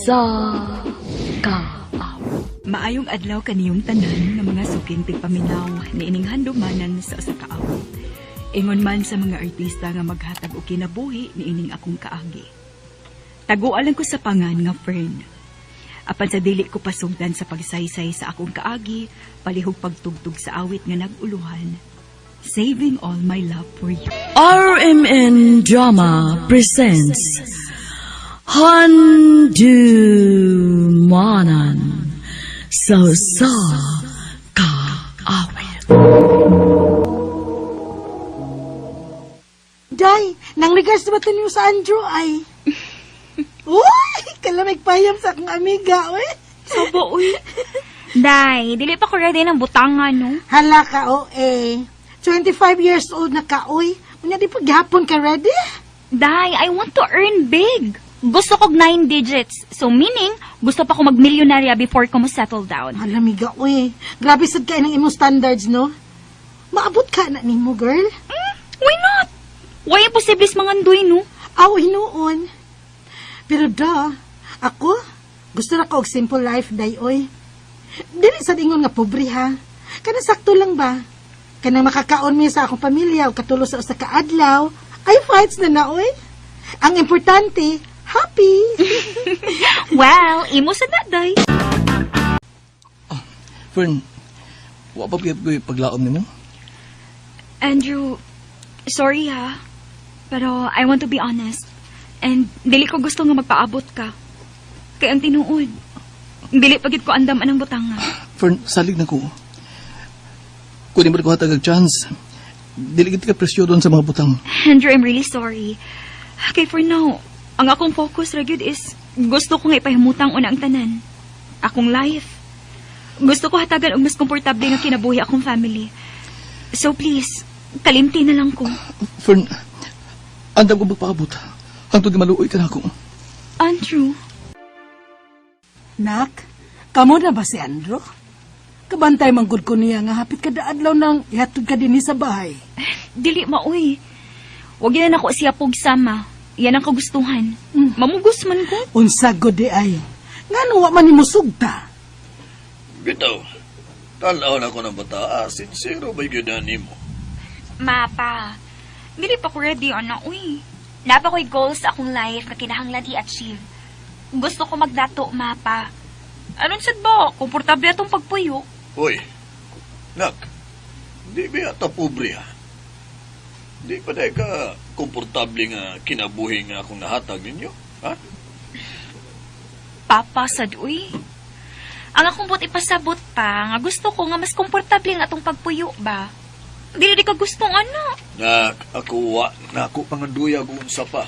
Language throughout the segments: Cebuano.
Sa Kaawit. Maayong adlaw kaniyong tanan nga mga suking tigpaminaw niining handumanan sa usa ka awit. Ingon man sa mga artista nga maghatag og kinabuhi niining akong kaagi. Taguan lang ko sa pangan nga Fern. Apan sa dili ko pasugdan sa pagsaysay sa akong kaagi, palihog pagtugtog sa awit nga nag-uluhan. Saving All My Love for You. RMN Drama presents Handumanan sa Usa Ka Awit. Day, nang regards ba ito niyo sa Andrew ay? Uy, kalamig payam sa akong amiga, uy. Sabo, uy. Day, dili pa ko ready ng butangan, no? Hala ka, o eh. 25 years old na ka, uy. Unya di pa gihapon ka ready? Day, I want to earn big. Gusto kog 9 digits. So meaning, gusto pa ko magmilyonarya before ko mo settle down. Hala, amiga, uy. Grabe sad kay ng imong standards, no? Maabot ka na nimo, girl. Why not? Why imposible sa mga andoy, no? Aw, hinuon. Pero da, ako, gusto na ko og simple life, day, oy. Dili sad ingon nga pobre, ha? Kana sakto lang ba? Kanang makakaon mi sa akong pamilya o katulo sa usa ka adlaw, ay fights na na, oy. Ang importante, happy. Well, imo sa na, day. Fern, wa pa gyud ko'y paglaom nimo? Andrew, sorry ha. Pero I want to be honest. And dili ko gusto nga magpaabot ka. Kay ang tinuod, dili pagid ko andam anang butanga. Fern, salig na ko. Kunin mo ko hatag og chance. Dili gid ka presyo doon sa mga butang. Andrew, I'm really sorry. Okay, for now, ang akong focus ra gyud is gusto ko nga ipahimutang una ang tanan. Akong life. Gusto ko hatagan og mas komportable nga kinabuhi akong family. So please, kalimti na lang ko. Fern, andam ko magpaabot. Hangtod nga maluoy ka na ako. Andrew, Nak, kamo na ba si Andrew? Kabantay manggod ko niya nga hapit kada adlaw nang ihatod ka dinhi sa bahay. dili maoy. Wag yan ako siya pugsama. Yan ang kagustuhan. Mamugos man ko. Unsa gud di ay. Ngano wa man nimo sugta? Bitaw, tanaw na ko ng bata, sinsero ba'y gina nimo? Mapa, dili pa ko ready, ana, uy. Napa ko'y goals sa akong life na kinahanglan i-achieve. Gusto ko magdato, mapa. Anon sad ba? Komportable atong pagpuyo. Hoy, nak, di ba yata pobre ha? Di pa dahil ka komportable nga kinabuhi nga akong nahatag ninyo? Ha? Papa, sad, uy. Ang akong but ipasabot pa, nga gusto ko nga mas komportable nga atong pagpuyo ba? Dili di ka gustong ano. Nak, ako wa, nako panganduya kung unsa pa.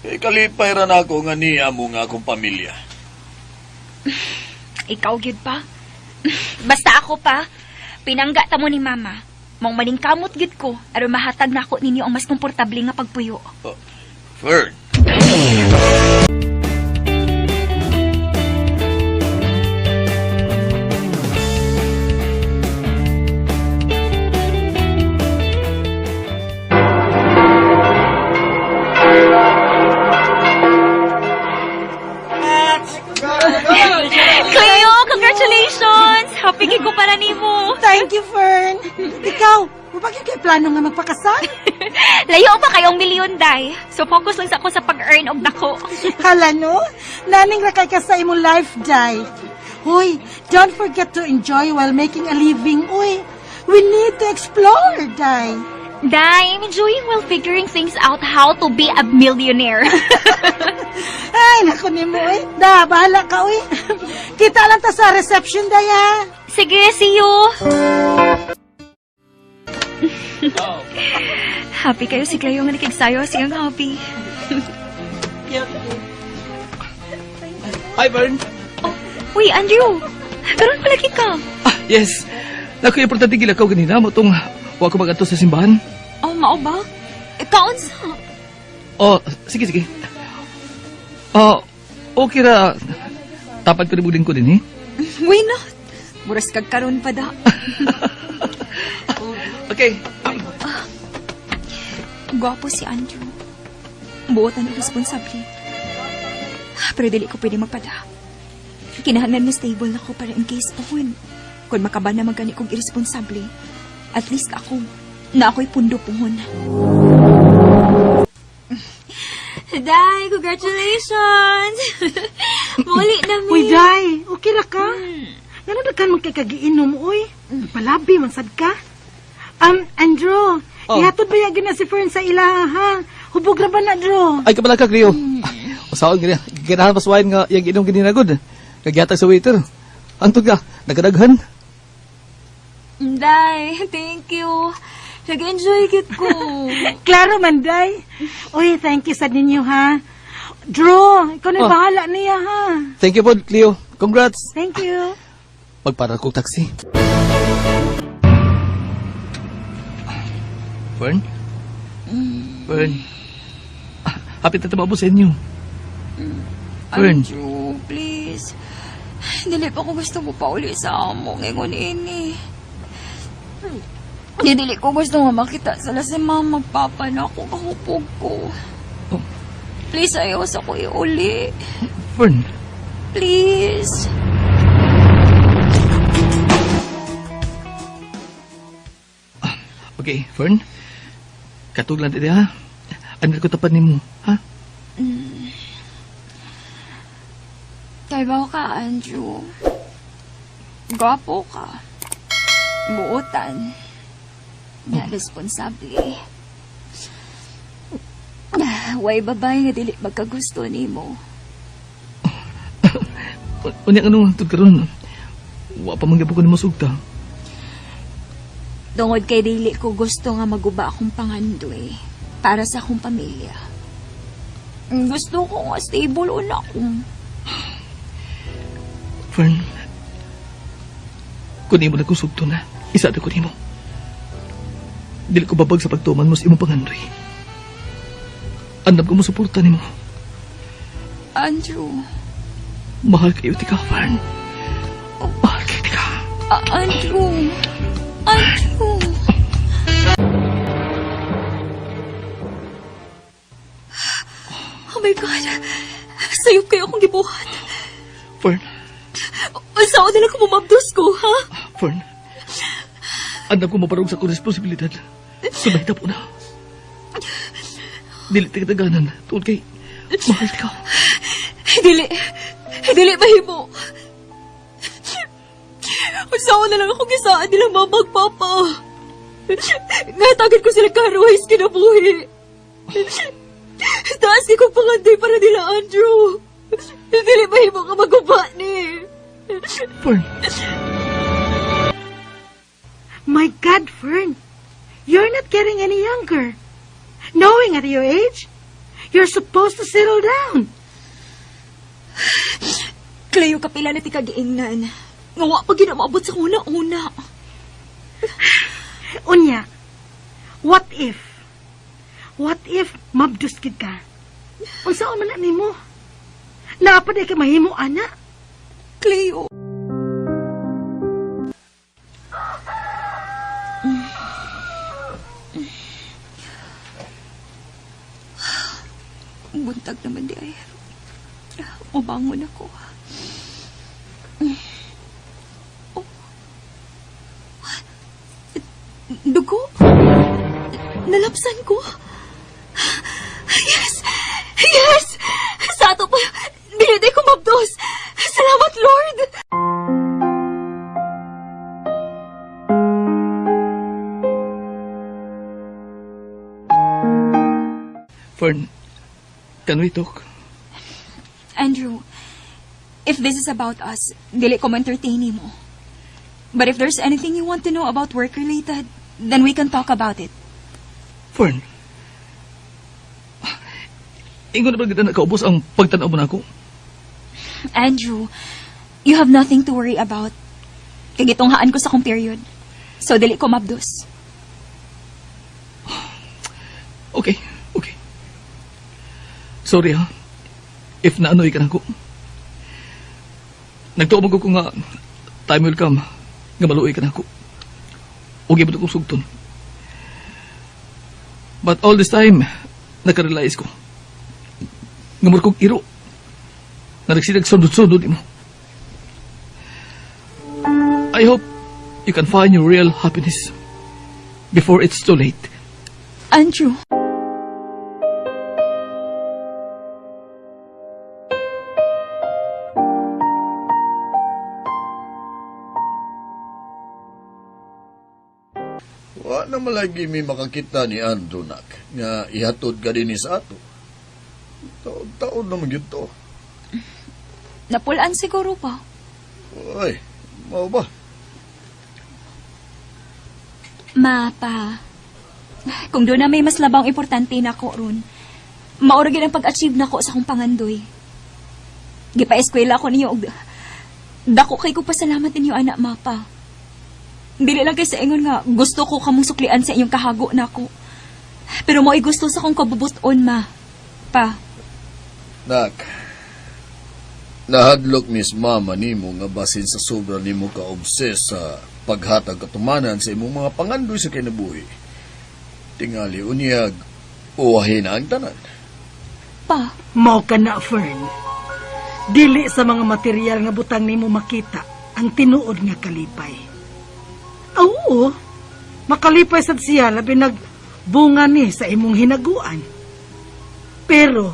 E kalipay ra nako nga niya mo nga akong pamilya. Ikaw gyud pa. Basta ako pa, pinangga ta mo ni mama. Mong maningkamot gyud ko aron mahatag nako ninyo ang mas komportable nga pagpuyo. Oh, Fern, Cleo, congratulations! Happy kay ko para nimo. Thank you, Fern. Ikaw, bakit kay plano nga magpakasal? Layo pa kayong milyon, day. So focus lang sa ako sa pag-earn og dako. Hala no, naning rakay ka sa imong life, Day. Hoy, don't forget to enjoy while making a living, uy. We need to explore, Day. Day, I'm enjoying while figuring things out how to be a millionaire. Ay, naku ni mo, uy. Da, bahala ka, uy. Kita lang ta sa reception, Day, ha. Sige, see you. Happy kayo si Cleo nga nakigsayo siyang happy. Hi, Fern. Oh, uy, Andrew. Karon palagi ka. Ah, yes. Naku, importante gilakaw ganina mo tong wa ko magadto sa simbahan. Oh, mao ba? Kaon sa. Oh, sige, sige. Oh, okay ra. Tapad ko ni ko din, eh. Why not? Muras kag karon pa da. Okay. Gwapo si Andrew. Buotan ang responsable. Pero dili ko pwede magpada. Kinahanglan nga stable na ko para in case pohon. Kung makabana man gani kong irresponsable, at least ako, na ako'y pundo pohon. Day, congratulations! Muli na mi. Uy, Day, okay ra ka? Ngano daghan man kay kagiinom, uy? Palabi man sad ka. Andrew, Oh. ihatod ba yagi na si Fern sa ila, ha? Hubog ra ba na, Drew? Ay, kabala ka, Cleo. Usaon, gani. Ganahan pas wine nga, yung inom gani na good. Kagyatag sa waiter. Antod ka, nagkadaghan. Day, thank you. Nag-enjoy gid ko. Klaro man, Day. Uy, thank you sa ninyo, ha? Drew, ikaw na Oh. bahala niya, ha? Thank you po, Cleo. Congrats. Thank you. Magpara kong taxi. Fern? Fern? Ah, hapit na tumabo sa inyo. Fern? Andrew, please. Dili pa ko gusto mo pauli sa amo ngayon ini. Di dili ko gusto nga makita sila si mama, papa na ako kahupog ko. Oh. Please, ayaw sa ko iuli. Fern? Please. Okay, Fern? Katuglan dili ha? Ano ko tapan nimo, ha? Kaibaw ka, Andrew. Gwapo ka. Buotan. Na responsable. Way babay nga dili magkagusto nimo. Unya anong hantod karon? Wa pa man gyud ko nimo sugta. Tungod kay dili ko gusto nga maguba akong pangandoy para sa akong pamilya. Gusto ko nga stable una ko. Fern, kung imo na kong sugto na, isa na ko nimo. Dili ko babag sa pagtuman mo sa imong pangandoy. Andam ko mo suporta nimo. Andrew. Mahal kayo ti ka, Fern. Mahal kayo ti ka. Andrew. Andrew. Oh my God. Sayop kayo akong gibuhat. Fern, Unsaon na lang kung mumabdos ko, ha? Fern. Andam ko maparog sa akong responsibilidad. Sunay na po na. Dili ti kataganan, tungod kay mahal ka. Dili. Dili mahimo. Unsaon na lang akong gisaan nila mama ug papa. Ngatagan ko sila karuhis kinabuhi. Taas kay kong pangandoy para nila, Andrew. Dili mahimo ka maguba ni. Fern, My God, Fern, you're not getting any younger. Knowing at your age, you're supposed to settle down. Cleo, kapila na ti kagiingnan. Nga wa pa gyud maabot sa una-una. Unya, what if? What if mabdus gid ka? Unsaon man na nimo? Naa pa ka mahimo, ana? Cleo. Buntag naman di ay. Ubangon ako. Oh. Dugo? Nalapsan ko? Yes! Yes! Sa ato pa, dili ko mabdos. Salamat, Lord! Fern, can we talk? Andrew, if this is about us, dili ko ma-entertain mo. But if there's anything you want to know about work-related, then we can talk about it. Fern, ingon na ba kita nakaubos ang pagtanaw mo nako? Andrew, you have nothing to worry about. Kay gitunghaan ko sa akong period. So, dili ko mabdos. Okay. Sorry ha, if naanoy ka nako. Nagtuo ko nga time will come nga maluoy ka nako. Ug mo kong sugton. But all this time, nakarealize ko nga murag kog iro. Nga nagsilag sundot-sundot mo. I hope you can find your real happiness before it's too late. Andrew. Wa na malagi mi makakita ni Andrew, nak, nga ihatod ka din sa ato. Taon-taon naman yun to. Napulaan siguro pa. Ay, mao ba? Ma, pa. Kung doon na may mas labang importante na ako ron, maura gyud ang pag-achieve nako sa akong pangandoy. Gipa-eskwela ko niyo og dako kay ko pasalamat ninyo anak mapa. Dili lang kay sa ingon nga gusto ko kamong suklian sa inyong kahago nako. Pero mo'y gusto sa akong kabubuton ma. Pa, Nak, nahadlok mis mama nimo nga basin sa sobra nimo ka obses sa paghatag katumanan sa imong mga pangandoy sa kinabuhi. Tingali unyag, uwahin na ang tanan. Pa, Mao ka na, Fern. Dili sa mga material nga butang nimo makita ang tinuod nga kalipay. Ah, oo, makalipay sad siya labi nagbunga ni sa imong hinaguan. Pero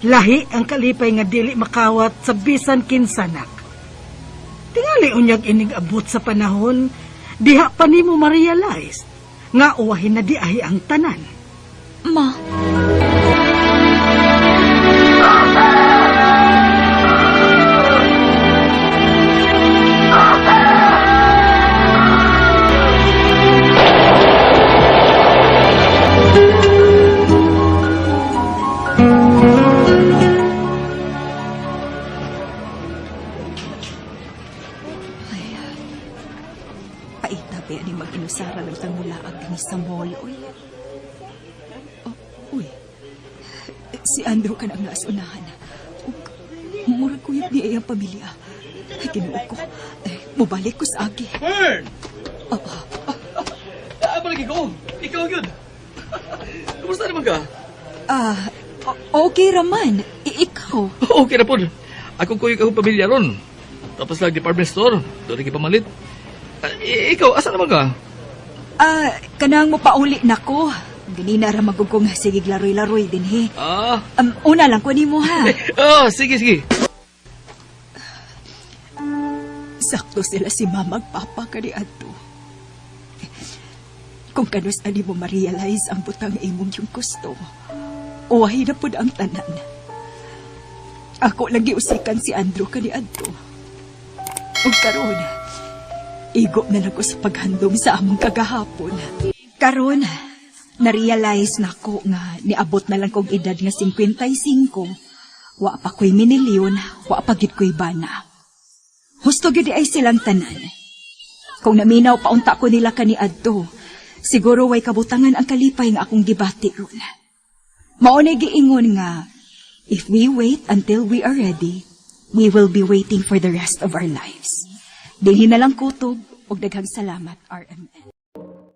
lahi ang kalipay nga dili makawat sa bisan kinsanak. Tingali unyag inig abot sa panahon, diha pa nimo ma-realize nga uwahin na diay ang tanan. Ma. Paita ba ni mag-inusara lang tang mulaag dinhi sa mall, oy. Oh, uy. Si Andrew ka na ang naasunahan. Ug murag kuyot niya iyang pamilya. Ay, Ginoo ko. Ay, mubalik ko sa agi. Fern! Oo. Ah, palagi ko. Ikaw yun. Kumusta naman ka? Ah, okay raman. Ikaw. Okay na po. Ako ko yung pamilya ron. Tapos lang department store. Doon lagi pamalit. Ah, ikaw, asa naman ka? Ah, kanang mopauli nako. Ganina ra magugong sige laroy-laroy dinhi. Ah, Una lang ko nimo ha. oh, sige, sige. Sakto sila si mama ug papa kani adto. Kung kanus ani mo ma-realize ang butang imong yung gusto, uwahi na pud ang tanan. Ako lang giusikan si Andrew kani adto. Ug karon, igo na lang ko sa paghandom sa among kagahapon. Karon, na-realize nako nga niabot na lang kog edad nga 55. Wa pa ko'y minilyon, wa pa gid ko'y bana. Husto gyud ay silang tanan. Kung naminaw paunta ko nila kaniadto, siguro way kabutangan ang kalipay nga akong gibati ron. Mao na giingon nga, if we wait until we are ready, we will be waiting for the rest of our lives. Dinhi na lang kutob ug daghang salamat, RMN.